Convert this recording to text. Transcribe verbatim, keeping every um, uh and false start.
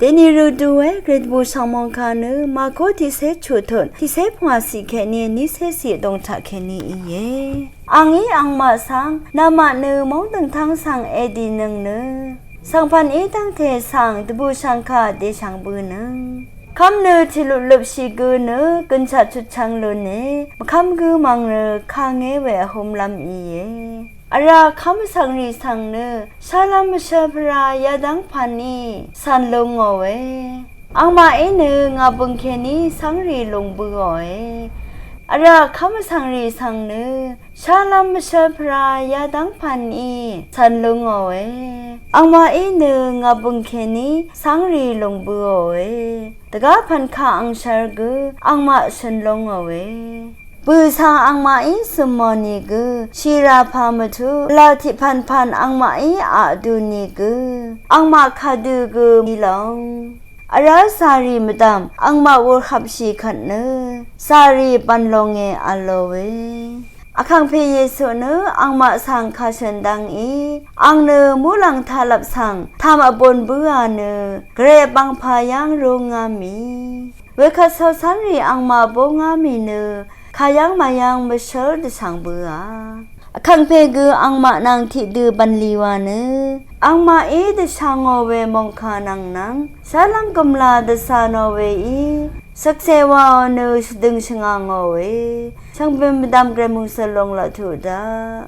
Deni rø duwe Gretbu shvngmongka nø Mako tiqsé chutut tiqsé pvngwà siq kèní nísé siq dongtaq kèní íe. Angí angmaq svng namaq nø móng døngtáng svng èdìnøng nø svngpv̀n í dv́ngte svng dvbùshv̀ngkà dèshv̀ng bø̀nøng. Kv́m nø tìlutløpshì gø nø gønshaq chutchvng lùne mvkv́m gǿ mv̀ng nø kangé we vhømlv́m íe. Vrá kv́m vsvngrì svng nø shálv́m mvshv́l pvrá yadv́ng pv̀n í cv̀n lúngòe. Angmaqí nø ngà bø̀ng kèní cv́ngrì lùng bøòe. Vrá kv́m vsvngrì svng nø shálv́m mvshv́l pvrá yadv́ng pv̀n í cv̀n lúngòe. Angmaqí nø ngà bø̀ng kèní cv́ngrì lùng bøòe. Dvgá pv̀n kaq angshv́l gø angmaq shø̀n lúngòe. Bø̀svng angmaqí zø̀mò nìgø shìrà pà mvtuq lal tiqpv̀npv̀n angmaqí aqdu nìgø angmaq kadø gø mìlòng. Vrá zàrì mvdv̀m angmaq wurhvpshì kvt nø zàrì bv̀n longe v̄l lòe. Vkàngpè Yesu nø angmaq svng kàshø̀n dv́ngí ang nø muqlàng taqlvp svng tàm vbun bǿà nø gvray vbvngpà yv́ng rúngá mì. Wekvt cawcv́nrì angmaq bóngá mì nø kàyv́ng màyv́ng mvshǿl dvshv̀ng bǿà. Vkàngpè gø angmaq nvng tiqdø bv̀nlì wa nø angmaqí dvshv̀ngò we mòngkà nv̀ngnvng shálv́m gø̀mlā dvcà nò weí shvkse waò nø shvdøng shvngà ngòe. Shvngbø̀n mvdv̀m Gvray mòngsvl long laq tuq daq.